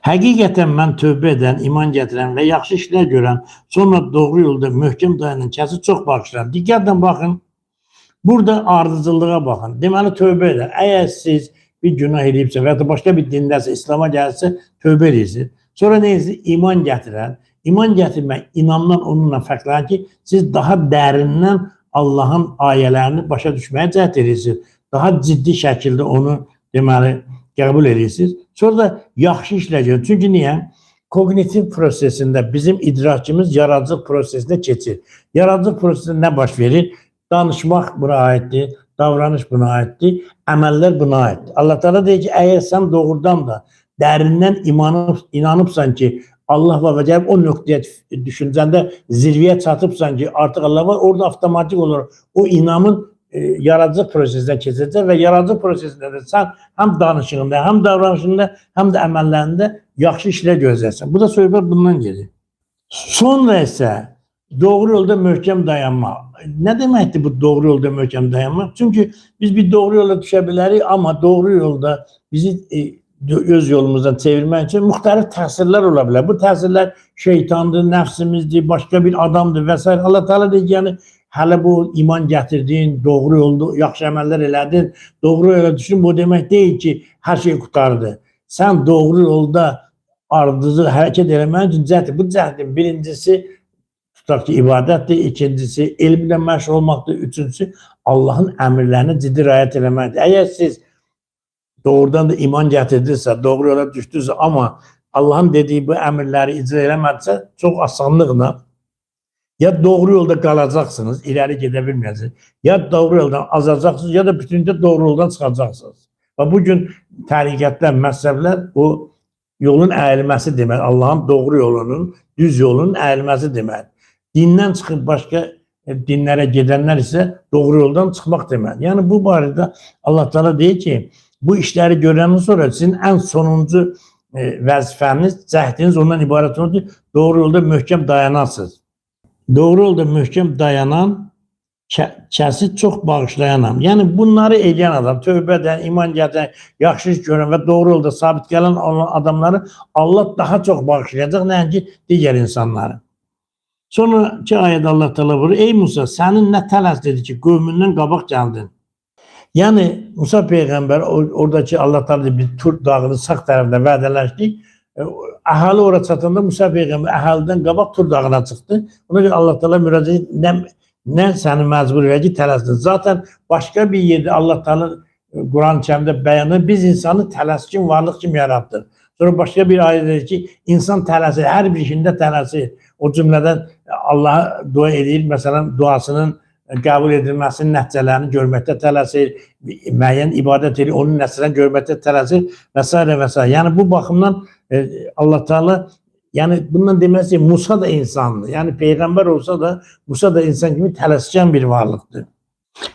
Həqiqətən mən tövbə edən, iman gətirən və yaxşı işlər görən, sonra doğru yolda möhkəm dayanan kəsi çox bağışlayıram. Diqqətlə baxın. Burada ardıcıllığa baxın. Deməli tövbə edən. Əgər siz bir günah eləyibsə və ya da başqa bir dindəsə, İslam'a gəlsə tövbə edirsiniz. Sonra nə edirsiniz? İman gətirən. İman gətirmək inamdan onunla fərqlənir ki, siz daha dərindən Allahın ayələrini başa düşməyə cəhd edirsiniz. Daha ciddi şəkildə onu deməli qəbul edirsiniz. Sonra da yaxşı işlər görün. Çünki niyə? Kognitiv prosesində bizim idrakimiz yaradıcılıq prosesinə keçir. Yaradıcılıq prosesində nə baş verir? Danışmaq buna aiddir, davranış buna aiddir, əməllər buna aiddir. Allah Teala deyir ki, əgər sən doğrudan da dərindən inanıbsan ki, Allah var və gəlib o nöqtəyə düşüncəndə zirvəyə çatıbsan ki, artıq Allah var, orada avtomatik olaraq o inamın yaradıcılıq prosesinə keçəcək və yaradıcılıq prosesində də sən həm danışığında, həm davranışında, həm də əməllərində yaxşı işlər görəcəksən. Bu da söhbət bundan gedir. Sonra isə doğru yolda möhkəm dayanmaq. Nə deməkdir bu doğru yolda möhkəm dayanmaq? Çünki biz bir doğru yola düşə bilərik, amma doğru yolda bizi öz yolumuzdan çevirmək üçün müxtəlif təsirlər ola bilər. Bu təsirlər şeytandır, nəfsimizdir, başqa bir adamdır və s. Allah Teala deyir ki, yəni hələ bu iman gətirdin, doğru yolda yaxşı əməllər elədin, doğru yola düşdün. Bu demək deyil ki, hər şey qurtardı. Sən doğru yolda ardıcıl hərəkət eləməyin üçün cəhd. Bu cəhdin birincisi tutaq ki, ibadətdir, ikincisi elmlə məşğul olmaqdır, üçüncüsü Allahın əmrlərinə ciddi riayət eləməkdir. Əgər siz doğrudan da iman gətirdinizsə, doğru yola düşdünüzsə, amma Allahın dediyi bu əmrləri icra eləmədisə, çox asanlıqla ya doğru yolda qalacaqsınız, irəli gedə bilməyəcəksiniz, ya doğru yoldan azacaqsınız, ya da bütünlükdə doğru yoldan çıxacaqsınız. Və bugün təriqətlər, məzhəblər bu yolun əyilməsi demək, Allahın doğru yolunun, düz yolunun əyilməsi deməkdir. Dindən çıxıb başqa dinlərə gedənlər isə doğru yoldan çıxmaq deməkdir. Yəni bu barədə Allah Teala deyir ki, bu işləri görəndən sonra sizin ən sonuncu vəzifəniz, cəhdiniz ondan ibarət olur ki, doğru yolda möhkəm dayanasınız. Doğru yolda möhkəm dayanan kəsi çox bağışlayanam. Yəni bunları eləyən adam, tövbə edən, iman gətirən, yaxşı iş görən və doğru yolda sabit gələn olan adamları Allah daha çox bağışlayacaq, nəinki digər insanları. Sonraki ayədə Allah Teala buyurur, ey Musa, sənin nə tələs dedi ki, qövmündən qabaq gəldin. Yəni Musa peyğəmbər oradakı Allah Teala bir Tur dağının sağ tərəfində vədələşdik. Əhali ora çatanda Musa peyğəmbər əhalidən qabaq Tur dağına çıxdı. Ona görə Allah Teala müraciət nə səni məcbur edir ki, tələsdin. Zaten başqa bir yerdə Allah Teala Quran-ı Kərimdə bəyan edir, biz insanı tələskin varlıq kimi yaratdıq. Sonra başqa bir ayə deyir ki, insan tələsir, hər bir işində tələsir. O cümlədən Allaha dua edir, məsələn, duasının qəbul edilməsinin nəticələrini görməkdə tələsir, müəyyən ibadət edir, onun nəticələrini görməkdə tələsir və s. və s. Yəni bu baxımdan Allah Teala, yəni bundan demək ki, Musa da insandır. Yəni peyğəmbər olsa da Musa da insan kimi tələskən bir varlıqdır.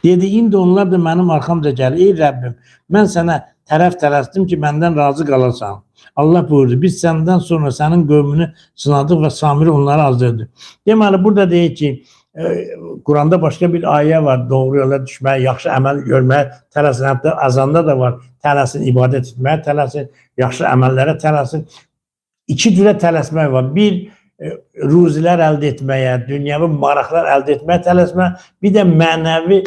Dedi, indi onlar da mənim arxamca gəlir. Ey Rəbbim, mən sənə tərəf tələsdim ki, məndən razı qalasan. Allah buyurdu, biz səndən sonra sənin qövmünü sınadıq və Samiri onları azdırdı. Deməli, burada deyir ki, Quranda başqa bir ayə var, doğru yola düşməyə, yaxşı əməl görməyə tələsin, hətta əzanda da var, tələsin ibadət etməyə tələsin, yaxşı əməllərə tələsin. İki cürə tələsmək var. Bir, ruzilər əldə etməyə, dünyəvi maraqlar əldə etməyə tələsmə, bir də mənəvi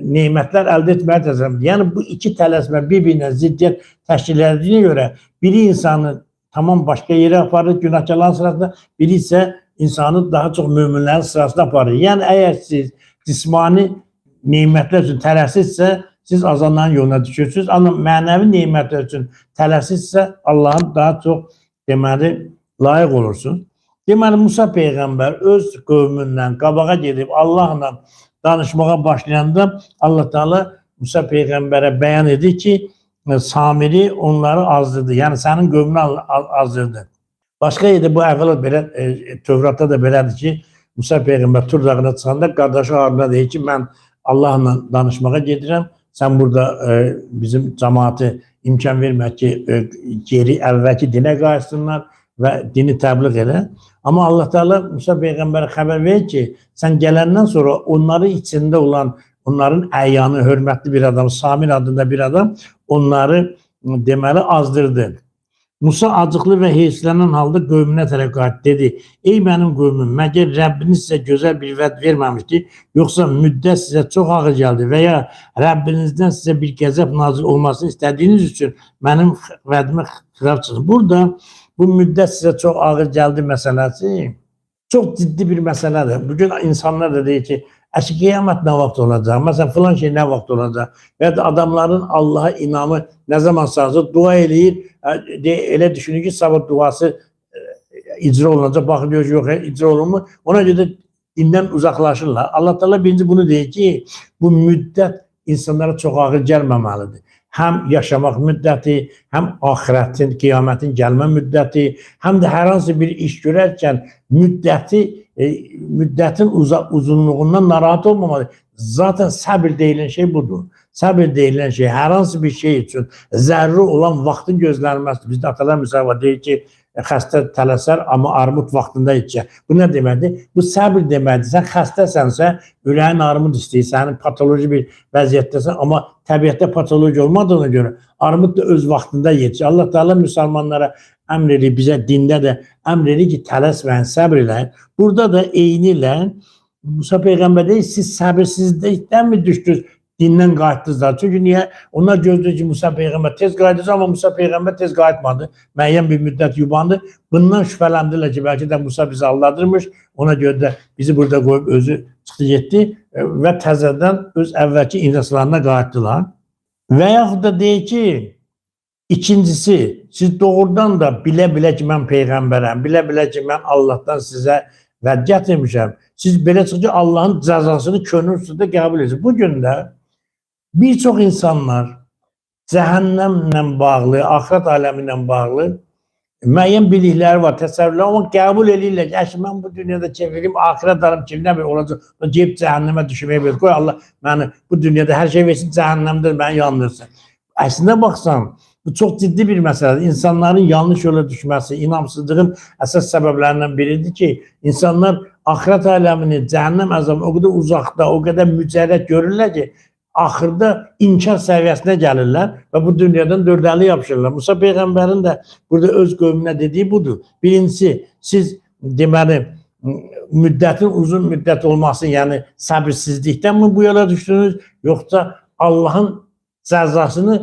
nemətlər əldə etməyə tələsmə. Yəni bu iki tələsmə bir-birinə ziddiyyət təşkil etdiyinə görə biri insanı tamam başqa yerə aparır, günahkarların sırasında, biri isə insanı daha çox möminlərin sırasına aparır. Yəni əgər siz cismani nemətlər üçün tələsirsə, siz azanların yoluna düşürsünüz. Amma mənəvi nemətlər üçün tələsirsə, Allahın daha çox deməli layiq olursunuz. Deməli Musa peyğəmbər öz qövmündən qabağa gedib Allahla danışmağa başlayanda Allah Teala Musa peyğəmbərə bəyan edir ki, Samiri onları azdırdı. Yəni sənin qövmünü azdırdı. Başqa yerdə bu əvvəla belə Tövratda da belədir ki, Musa peyğəmbər Tur dağına çıxanda qardaşı Haruna deyir ki, mən Allahla danışmağa gedirəm. Sən burada bizim cəmaatı imkan vermə ki, geri əvvəlki dinə qayıtsınlar və dini təbliğ elə. Amma Allah Teala Musa peyğəmbərə xəbər verir ki, sən gələndən sonra onların içində olan, onların əyanı, hörmətli bir adam, Samir adında bir adam onları deməli azdırdı. Musa acıqlı və heyslənən halda qövmünə tərəf qayıtdı, dedi: Ey mənim qövmüm, məgər Rəbbiniz sizə gözəl bir vəd verməmişdi, yoxsa müddət sizə çox ağır gəldi və ya Rəbbinizdən sizə bir qəzəb nazil olmasını istədiyiniz üçün mənim vədimə xilaf çıxın. Burada bu müddət sizə çox ağır gəldi məsələsi çox ciddi bir məsələdir. Bugün insanlar da deyir ki, əşi qiyamət nə vaxt olacaq? Məsələn, filan şey nə vaxt olacaq? Və ya da adamların Allaha inamı nə zaman sarsır, dua eləyir, elə düşünür ki, sabah duası icra olunacaq. Baxır, yox, yox, icra olunmur. Ona görə də dindən uzaqlaşırlar. Allah Teala birinci bunu deyir ki, bu müddət insanlara çox ağır gəlməməlidir. Həm yaşamaq müddəti, həm axirətin, qiyamətin gəlmə müddəti, həm də hər hansı bir iş görərkən müddətin uzunluğundan narahat olmamalı. Zaten səbir deyilən şey budur. Səbir deyilən şey hər hansı bir şey üçün zəruri olan vaxtın gözlənilməsidir. Bizdə atalar misal var, deyir ki, xəstə tələsər, amma armud vaxtında içər. Bu nə deməkdir? Bu səbir deməkdir. Sən xəstəsənsə, ürəyin armud istəyir, sənin patoloji bir vəziyyətdəsən, amma təbiətdə patoloji olmadığına görə armud da öz vaxtında yetişir. Allah Teala müsəlmanlara əmr edir, bizə dində də əmr edir ki, tələsməyin, səbr eləyin. Burada da eyni ilə Musa Peyğəmbər deyir, siz səbirsizlikdən mi düşdünüz, dindən qayıtdınız da? Çünki niyə? Onlar gözləyir ki, Musa Peyğəmbər tez qayıdacaq, amma Musa Peyğəmbər tez qayıtmadı. Müəyyən bir müddət yubandı. Bundan şübhələndilər ki, bəlkə də Musa bizi aldadırmış. Ona görə də bizi burada qoyub özü çıxdı getdi və təzədən öz əvvəlki inançlarına qayıtdılar. Və yaxud da deyir ki, ikincisi, siz doğrudan da bilə-bilə ki, mən peyğəmbərəm, bilə-bilə ki, mən Allahdan sizə vəd gətirmişəm. Siz belə çıxır ki, Allahın cəzasını könül üstündə qəbul edirsiniz. Bugün də bir çox insanlar cəhənnəmlə bağlı, axirət aləmi ilə bağlı müəyyən bilikləri var, təsəvvürlər, amma qəbul eləyirlər ki, əşi, mən bu dünyada çevirim, axirət aləm kim nə bir olacaq, gedib cəhənnəmə düşməyə bilir. Qoy Allah məni bu dünyada hər şey versin, cəhənnəmdə məni yandırsın. Əslində baxsan, bu çox ciddi bir məsələdir. İnsanların yanlış yola düşməsi, inamsızlığın əsas səbəblərindən biridir ki, insanlar axirət aləmini, cəhənnəm əzabını o qədər uzaqda, o qədər mücərrəd görürlər ki, axırda inkar səviyyəsinə gəlirlər və bu dünyadan dördəli yapışırlar. Musa Peyğəmbərin də burada öz qövmünə dediyi budur. Birincisi, siz deməli, müddətin uzun müddət olması, yəni səbirsizlikdən mi bu yola düşdünüz, yoxsa Allahın cəzasını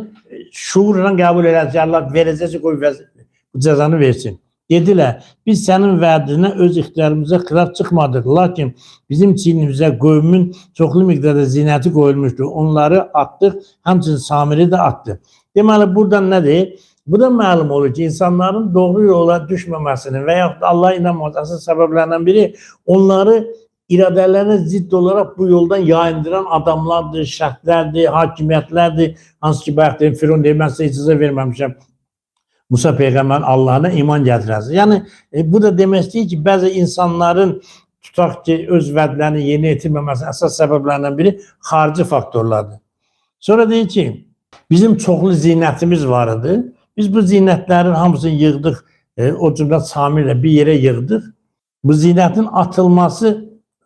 şuurla qəbul edəcək, Allah verəcəksə qoy bu cəzanı versin. Dedilər, biz sənin vədinə öz ixtiyarımıza xilaf çıxmadıq. Lakin bizim çiynimizə qövmün çoxlu miqdarda zinəti qoyulmuşdu. Onları atdıq, həmçinin Samiri də atdı. Deməli, buradan nədir? Bu da məlum olur ki, insanların doğru yola düşməməsinin və yaxud da Allaha inanmamasının əsas səbəblərindən biri onları iradələrinə zidd olaraq bu yoldan yayındıran adamlardır, şərtlərdir, hakimiyyətlərdir. Hansı ki, bayaq deyim, Firon deyir, mən sizə icazə verməmişəm. Musa Peyğəmbərin Allahına iman gətirəsiniz. Yəni, bu da demək istəyir ki, bəzi insanların tutaq ki, öz vədlərini yerinə yetirməməsinin əsas səbəblərindən biri xarici faktorlardır. Sonra deyir ki, bizim çoxlu zinətimiz var idi. Biz bu zinətlərin hamısını yığdıq, o cümlə Samirlə bir yerə yığdıq. Bu zinətin atılması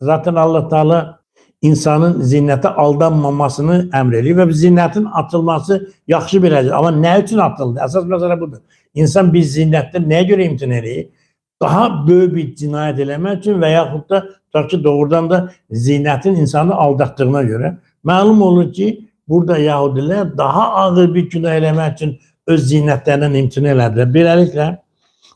zaten Allah Teala insanın zinətə aldanmamasını əmr edir və bu zinətin atılması yaxşı bir hərəkət. Amma nə üçün atıldı? Əsas məsələ budur. İnsan bir zinətdən nəyə görə imtina edir? Daha böyük bir cinayət eləmək üçün və yaxud da tutaq ki, doğrudan da zinətin insanı aldatdığına görə. Məlum olur ki, burada Yahudilər daha ağır bir günah eləmək üçün öz zinətlərindən imtina elədilər. Beləliklə,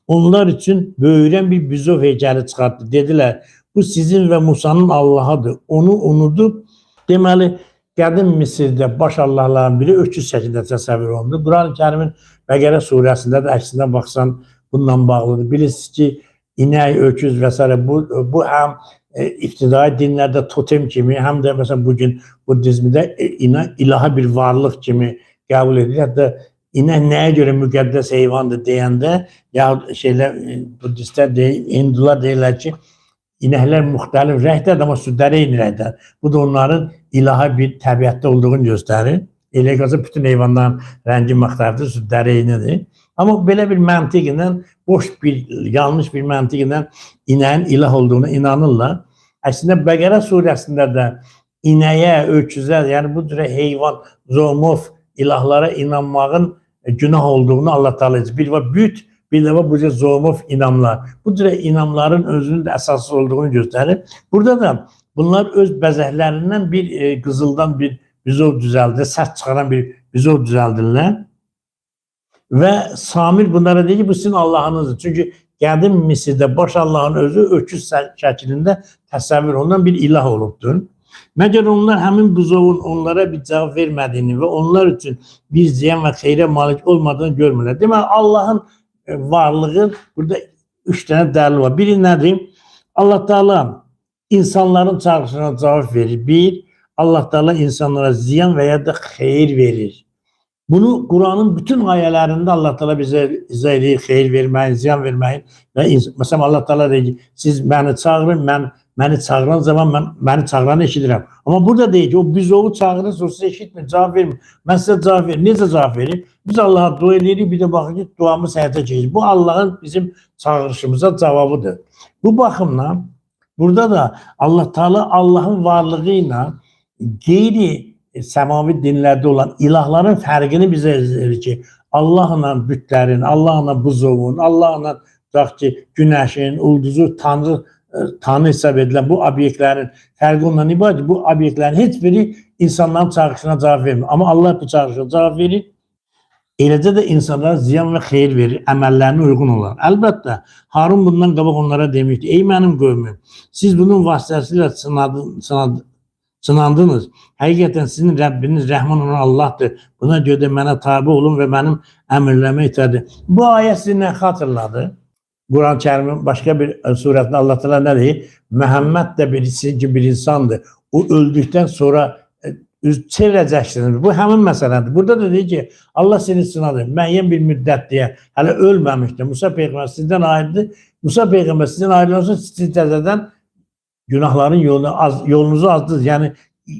onlar üçün böyürən bir büzov heykəli çıxartdı. Dedilər, bu sizin və Musa'nın Allah'ıdır. Onu unudub, deməli, qədim Misirdə baş Allahların biri öküz şəklində təsəvvür olundu. Quran-ı Kərimin Bəqərə surəsində də əksinə baxsan bununla bağlıdır. Bilirsiniz ki, inək, öküz və s. bu həm ibtidai dinlərdə totem kimi, həm də məsələn bugün buddizmdə inək ilahi bir varlıq kimi qəbul edilir. Hətta inək nəyə görə müqəddəs heyvandır deyəndə, ya şeylər, buddistlər deyir, hindular deyirlər ki, inəklər müxtəlif rəngdədir, amma südləri eyni rəngdədir. Bu da onların ilahi bir təbiətdə olduğunu göstərir. Elə qalsa bütün heyvanların rəngi müxtəlifdir, südləri eynidir. Amma belə bir məntiqlə, boş bir, yanlış bir məntiqlə inəyin ilah olduğuna inanırlar. Əslində Bəqərə surəsində də inəyə, öküzə, yəni bu cürə heyvan, zoomorf ilahlara inanmağın günah olduğunu Allah Teala bir var büt Bir də bu cür zoomorf inamlar. Bu cür inamların özünün də əsassız olduğunu göstərir. Burada da bunlar öz bəzəklərindən bir qızıldan bir büzov düzəldir, səs çıxaran bir büzov düzəldirlər. Və Samir bunlara deyir ki, bu sizin Allahınızdır. Çünki qədim Misirdə baş Allahın özü öküz şəklində təsəvvür olunan bir ilah olubdur. Məgər onlar həmin buzovun onlara bir cavab vermədiyini və onlar üçün bir ziyan və xeyrə malik olmadığını görmürlər. Deməli, Allahın varlığı burada 3 dənə dəlil var. Biri nədir? Allah Teala insanların çağırışına cavab verir. Bir, Allah Teala insanlara ziyan və ya da xeyir verir. Bunu Kur'an'ın bütün ayələrində Allah Teala bizə izah edir, xeyir verməyin, ziyan verməyin və məsələn Allah Teala deyir ki, siz məni çağırın, mən məni çağıran zaman mən məni çağıranı eşidirəm. Amma burada deyir ki, o büzovu çağırırsa o sizə eşitmir, cavab vermir. Mən sizə cavab verir. Necə cavab verir? Biz Allaha dua edirik, bir də baxır ki, duamız həyata keçir. Bu Allahın bizim çağırışımıza cavabıdır. Bu baxımdan burada da Allah Teala Allahın varlığı ilə qeyri səmavi dinlərdə olan ilahların fərqini bizə edir ki, Allahla bütlərin, Allahla buzovun, Allahla tutaq ki, günəşin, ulduzu, tanrı, tanrı hesab edilən bu obyektlərin fərqi ondan ibarət ki, bu obyektlərin heç biri insanların çağırışına cavab vermir. Amma Allah bu çağırışa cavab verir. Eləcə də insanlara ziyan və xeyir verir, əməllərinə uyğun olar. Əlbəttə, Harun bundan qabaq onlara demişdi, ey mənim qövmüm, siz bunun vasitəsilə sınandınız. Həqiqətən sizin Rəbbiniz Rəhman olan Allahdır. Buna görə də mənə tabi olun və mənim əmrlərimə itaat edin. Bu ayə sizi nə xatırladı? Quran-ı Kərimin başqa bir surəsində Allah Teala nə deyir? Məhəmməd də bir sizin kimi bir insandır. O öldükdən sonra üz çevirəcəksiniz. Bu həmin məsələdir. Burada da deyir ki, Allah seni sınadı. Müəyyən bir müddət deyə hələ ölməmişdi. Musa Peyğəmbər sizdən ayrıldı. Musa Peyğəmbər sizdən ayrılansa siz təzədən günahların yolunuzu azdınız. Yəni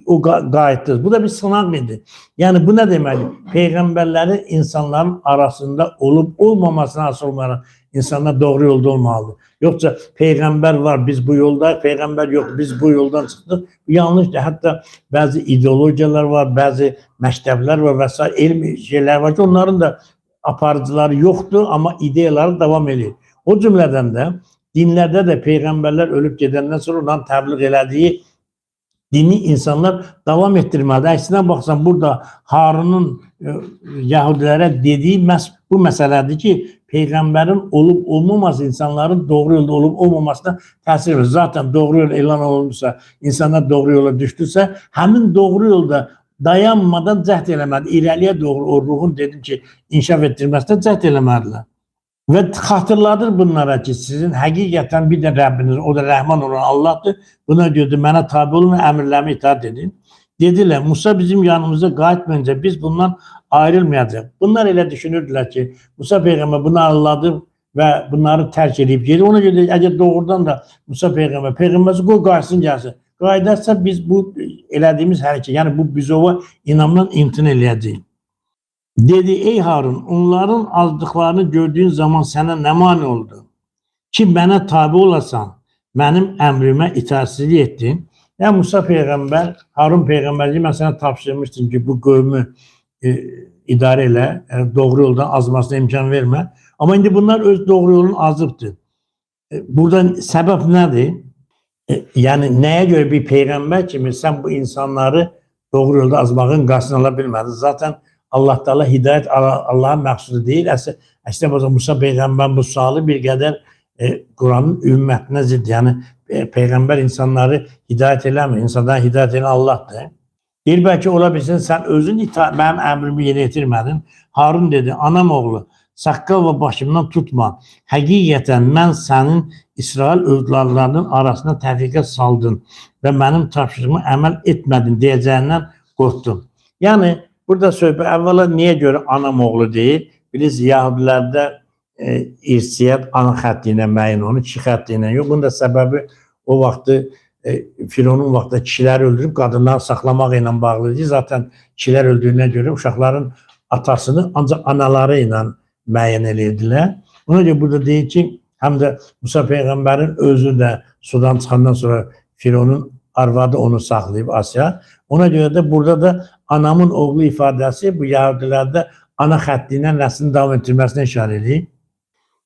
o qayıtdınız. Bu da bir sınaq idi. Yəni bu nə deməkdir? Peyğəmbərlərin insanların arasında olub olmamasına asılı olmayan insanlar doğru yolda olmalıdır. Yoxsa peyğəmbər var, biz bu yoldayıq, peyğəmbər yox, biz bu yoldan çıxdıq. Bu yanlışdır. Hətta bəzi ideologiyalar var, bəzi məktəblər var və sair elm şeylər var ki, onların da aparıcıları yoxdur, amma ideyaları davam edir. O cümlədən də dinlərdə də peyğəmbərlər ölüb gedəndən sonra onların təbliğ elədiyi dini insanlar davam etdirməlidir. Əksinə baxsan, burada Harunun Yahudilərə dediyi məhz bu məsələdir ki, peyğəmbərin olub olmaması insanların doğru yolda olub olmamasına təsir edir. Zaten doğru yol elan olunursa, insanlar doğru yola düşdüsə, həmin doğru yolda dayanmadan cəhd eləməlidir. İrəliyə doğru o ruhun dedim ki, inkişaf etdirməsinə cəhd eləməlidirlər. Və xatırladır bunlara ki, sizin həqiqətən bir də Rəbbiniz, o da Rəhman olan Allahdır. Buna görə də mənə tabi olun və əmrlərimi itaat edin. Dedilər, Musa bizim yanımıza qayıtmayınca biz bundan ayrılmayacaq. Bunlar elə düşünürdülər ki, Musa Peyğəmbər bunu araladı və bunları tərk edib gedir. Ona görə də əgər doğrudan da Musa Peyğəmbər, Peyğəmbərsi qoy qayıtsın gəlsin. Qayıdarsa biz bu elədiyimiz hərəkət, yəni bu büzova inamdan imtina eləyəcəyik. Dedi, ey Harun, onların azdıqlarını gördüyün zaman sənə nə mane oldu? Ki mənə tabi olasan, mənim əmrimə itaatsizlik etdin. Yəni Musa Peyğəmbər, Harun Peyğəmbər deyir, mən sənə tapşırmışdım ki, bu qövmü idarə elə, doğru yoldan azmasına imkan vermə. Amma indi bunlar öz doğru yolunu azıbdır. Buradan səbəb nədir? Yəni nəyə görə bir peyğəmbər kimi sən bu insanları doğru yolda azmağın qarşısını ala bilmədin? Zaten Allah Teala hidayət Allahın məqsudu deyil. Əslində baxsan Musa Peyğəmbər bu sualı bir qədər Quranın ümmətinə zidd. Yəni Peyğəmbər insanları hidayət eləmir. İnsanları hidayət edən Allahdır. Deyir, bəlkə ola bilsin sən özün mənim əmrimi yerinə yetirmədin. Harun dedi, anam oğlu, saqqal və başımdan tutma. Həqiqətən mən sənin İsrail övladlarının arasına təfriqə saldın və mənim tapşırığıma əməl etmədin deyəcəyindən qorxdum. Yəni, burada söhbət əvvəla niyə görə anam oğlu deyil? Bilirsiniz, Yahudilərdə irsiyyət ana xətti ilə müəyyən olunur, kişi xətti ilə yox. Bunun da səbəbi o vaxtı Fironun vaxtında kişiləri öldürüb qadınları saxlamaq ilə bağlı idi. Zaten kişilər öldüyünə görə uşaqların atasını ancaq anaları ilə müəyyən edirdilər. Ona görə burada deyir ki, həm də Musa Peyğəmbərin özü də sudan çıxandan sonra Fironun arvadı onu saxlayıb Asiya. Ona görə də burada da anamın oğlu ifadəsi bu Yahudilərdə ana xətti ilə nəslini davam etdirməsinə işarə edir.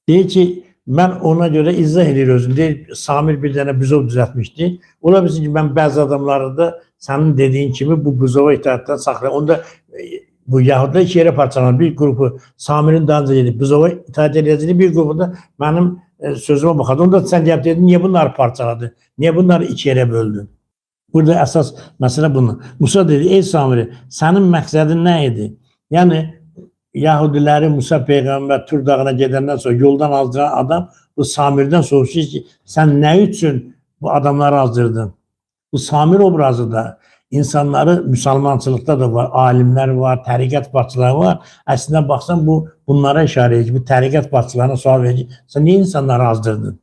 Deyir ki, mən ona görə izah edir özünü. Deyir, Samir bir dənə büzov düzəltmişdi. Ola bilsin ki, mən bəzi adamları da sənin dediyin kimi bu büzova itaətdən saxlayıram. Onda bu Yahudilər iki yerə parçalanır. Bir qrupu Samirin dalınca gedib büzova itaət edəcəkdi, bir qrupu da mənim sözümə baxardı. Onda sən gəlib dedin, niyə bunları parçaladın? Niyə bunları iki yerə böldün? Burada əsas məsələ bunun. Musa dedi, ey Samiri, sənin məqsədin nə idi? Yəni, Yahudiləri Musa Peyğəmbər Tur dağına gedəndən sonra yoldan azdıran adam bu Samirdən soruşur ki, sən nə üçün bu adamları azdırdın? Bu Samir obrazı da insanları müsəlmançılıqda da var, alimlər var, təriqət başçıları var. Əslində baxsan bu bunlara işarə edir. Bu təriqət başçılarına sual verir ki, sən niyə insanları azdırdın?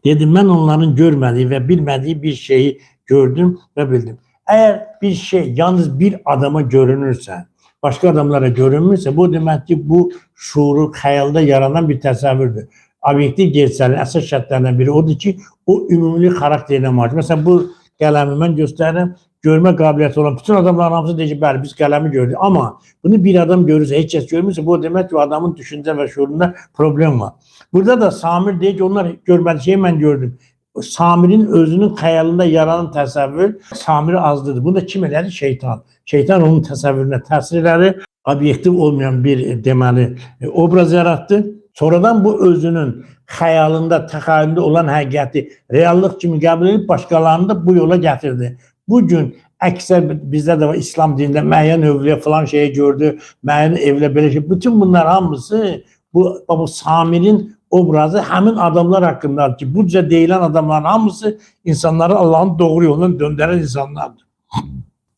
Dedi, mən onların görmədiyi və bilmədiyi bir şeyi gördüm və bildim. Əgər bir şey yalnız bir adama görünürsə, başqa adamlara görünmürsə, bu demək ki, bu şuuru, xəyalda yaranan bir təsəvvürdür. Obyektiv gerçəyin əsas şərtlərindən biri odur ki, o ümumi xarakterinə malik. Məsələn, bu qələmi mən göstərirəm, görmə qabiliyyəti olan bütün adamların hamısı deyir ki, bəli, biz qələmi gördük. Amma bunu bir adam görürsə, heç kəs görmürsə, bu demək ki, o adamın düşüncə və şuurunda problem var. Burada da Samir deyir ki, onlar görmədiyi şeyi mən gördüm. Samirin özünün xəyalında yaranan təsəvvür Samiri azdırdı. Bunu da kim elədi? Şeytan. Şeytan onun təsəvvürünə təsir elədi. Obyektiv olmayan bir deməli obraz yaratdı. Sonradan bu özünün xəyalında, təxəyyülündə olan həqiqəti reallıq kimi qəbul edib başqalarını da bu yola gətirdi. Bugün əksər bizdə də var İslam dinində müəyyən övliya falan şeyi gördü, müəyyən evlə belə şey. Bütün bunlar hamısı bu Samirin obrazı həmin adamlar haqqındadır ki, bu cür deyilən adamların hamısı insanları Allahın doğru yolundan döndərən insanlardır.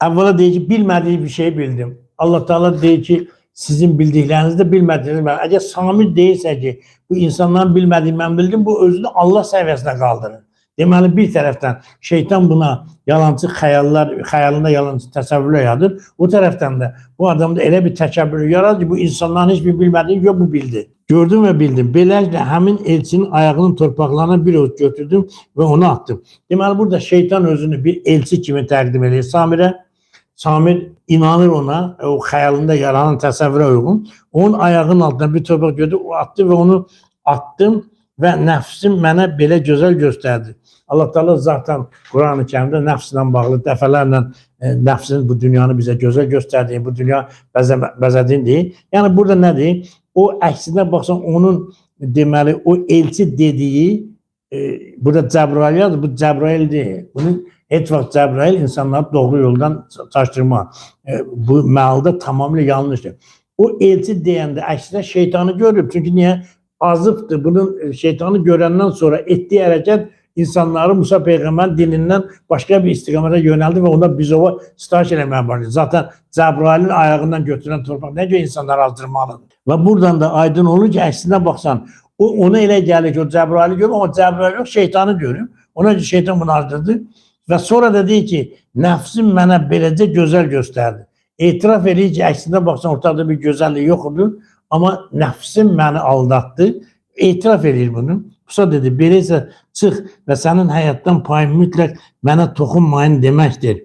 Əvvəla deyir ki, bilmədiyi bir şey bildim. Allah Teala deyir ki, sizin bildiklərinizi də bilmədiyinizi mən. Əgər Samir deyirsə ki, bu insanların bilmədiyi mən bildim, bu özünü Allah səviyyəsinə qaldırır. Deməli, bir tərəfdən şeytan buna yalancı xəyallar, xəyalında yalancı təsəvvürlər yaradır. O tərəfdən də bu adamda elə bir təkəbbür yaradır ki, bu insanların heç bir bilmədiyi yox, bu bildi. Gördüm və bildim. Beləliklə həmin elçinin ayağının torpaqlarına bir ovuc götürdüm və onu attım. Deməli, burada şeytan özünü bir elçi kimi təqdim edir Samirə. Samir inanır ona, o xəyalında yaranan təsəvvürə uyğun. Onun ayağının altına bir torpaq götürdü, o attı və onu attım və nəfsim mənə belə gözəl göstərdi. Allah Teala zaten Quran-ı Kərimdə nəfslə bağlı dəfələrlə nəfsin bu dünyanı bizə gözəl göstərdiyini, bu dünya bəzədiyini deyir. Yəni burada nə deyir? O əksinə baxsan onun deməli o elçi dediyi burada Cəbrail yazır, bu Cəbrail deyil. Bunun heç vaxt Cəbrail insanları doğru yoldan çaşdırma. Bu mənada tamamilə yanlışdır. O elçi deyəndə əksinə şeytanı görüb. Çünki niyə? Azıbdır. Bunun şeytanı görəndən sonra etdiyi hərəkət insanları Musa Peyğəmbərin dinindən başqa bir istiqamətə yönəldi və ona bizova sitayiş eləməyə başladı. Zaten Cəbrailin ayağından götürülən torpaq nə görə insanları azdırmalıdır? Və buradan da aydın olur ki, əksinə baxsan, o ona elə gəlir ki, o Cəbraili görür, amma Cəbrail yox, şeytanı görür. Ona görə şeytan bunu azdırdı. Və sonra da deyir ki, nəfsim mənə beləcə gözəl göstərdi. Etiraf eləyir ki, əksinə baxsan ortada bir gözəllik yoxdur, amma nəfsim məni aldatdı. Etiraf eləyir bunu. Musa dedi, beləcə çıx və sənin həyatdan payın mütləq mənə toxunmayın deməkdir.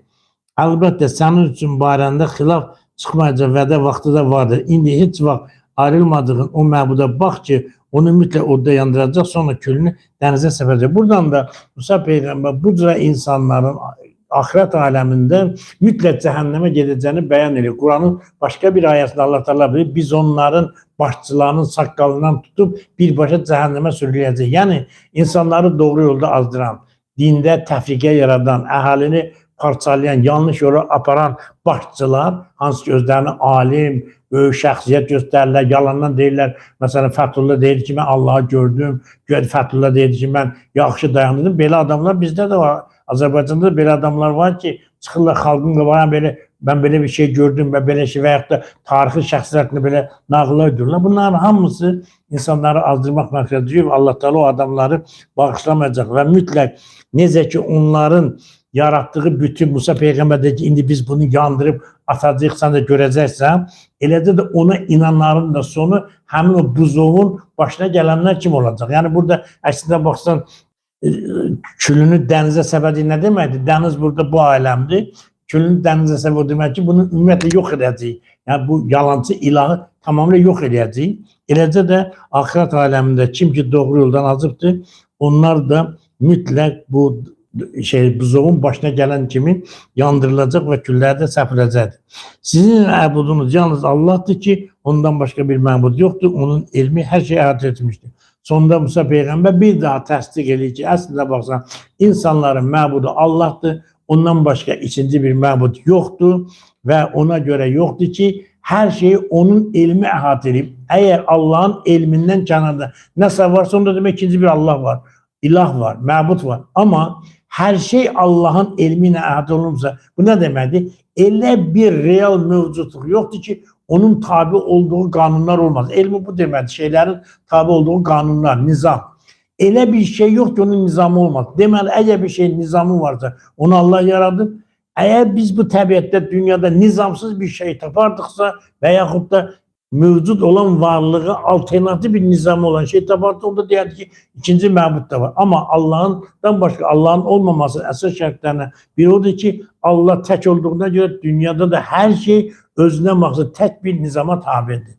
Əlbəttə, sənin üçün barəndə xilaf çıxmayacaq vədə vaxtı da vardır. İndi heç vaxt ayrılmadığın o məbuda bax ki, onu mütləq odda yandıracaq, sonra külünü dənizə səpəcək. Buradan da Musa Peyğəmbər bu cürə insanların axirət aləmində mütləq cəhənnəmə gedəcəyini bəyan edir. Quranın başqa bir ayəsində Allah Teala bilir, biz onların başçılarının saqqalından tutub birbaşa cəhənnəmə sürükləyəcək. Yəni insanları doğru yolda azdıran, dində təfriqə yaradan, əhalini parçalayan, yanlış yola aparan başçılar, hansı ki özlərini alim, böyük şəxsiyyət göstərirlər, yalandan deyirlər. Məsələn, Fəthullah deyir ki, mən Allahı gördüm, Fəthullah deyir ki, mən yaxşı dayandırdım. Belə adamlar bizdə də var. Azərbaycanda da belə adamlar var ki, çıxırlar xalqın qabağına belə, mən belə bir şey gördüm və belə şey və yaxud da tarixi şəxslər haqqında belə nağıllar uydururlar. Bunların hamısı insanları azdırmaq məqsədi yox. Allah Teala o adamları bağışlamayacaq və mütləq necə ki onların yaratdığı bütün Musa Peyğəmbər dedi ki, indi biz bunu yandırıb atacağıq, sən də görəcəksən. Eləcə də ona inanların da sonu həmin o buzovun başına gələnlər kim olacaq? Yəni burada əslində baxsan külünü dənizə səpədi nə deməkdir? Dəniz burada bu aləmdir. Külünü dənizə səpədi o demək ki, bunu ümumiyyətlə yox edəcəyik. Yəni bu yalancı ilahı tamamilə yox edəcəyik. Eləcə də axirət aləmində kim ki doğru yoldan azıbdır, onlar da mütləq bu şey buzovun başına gələn kimi yandırılacaq və küllərdə səpiləcəkdir. Sizin məbudunuz yalnız Allah'tır ki, ondan başqa bir məbud yoxdur. Onun elmi hər şeyi əhatə etmişdir. Sonda Musa Peyğəmbər bir daha təsdiq eləyir ki, əslində baxsan, insanların məbudu Allah'tır. Ondan başqa ikinci bir məbud yoxdur və ona görə yoxdur ki, hər şeyi onun elmi əhatə edib. Əgər Allahın elmindən kənarda nəsə varsa, onda demək ikinci bir Allah var, ilah var, məbud var. Amma hər şey Allahın elmi ilə əhatə olunursa, bu nə deməkdir? Elə bir real mövcudluq yoxdur ki, onun tabi olduğu qanunlar olmaz. Elmi bu deməkdir, şeylərin tabi olduğu qanunlar, nizam. Elə bir şey yox ki, onun nizamı olmaz. Deməli, əgər bir şeyin nizamı varsa, onu Allah yaradır. Əgər biz bu təbiətdə, dünyada nizamsız bir şey tapardıqsa və yaxud da mövcud olan varlığı alternatif bir nizamı olan şey tapardıq, onda deyərdi ki, ikinci məbud da var. Amma Allah'ından başqa Allah'ın olmaması əsas şərtlərindən biri odur ki, Allah tək olduğuna görə dünyada da hər şey özünə məxsus tək bir nizama tabidir.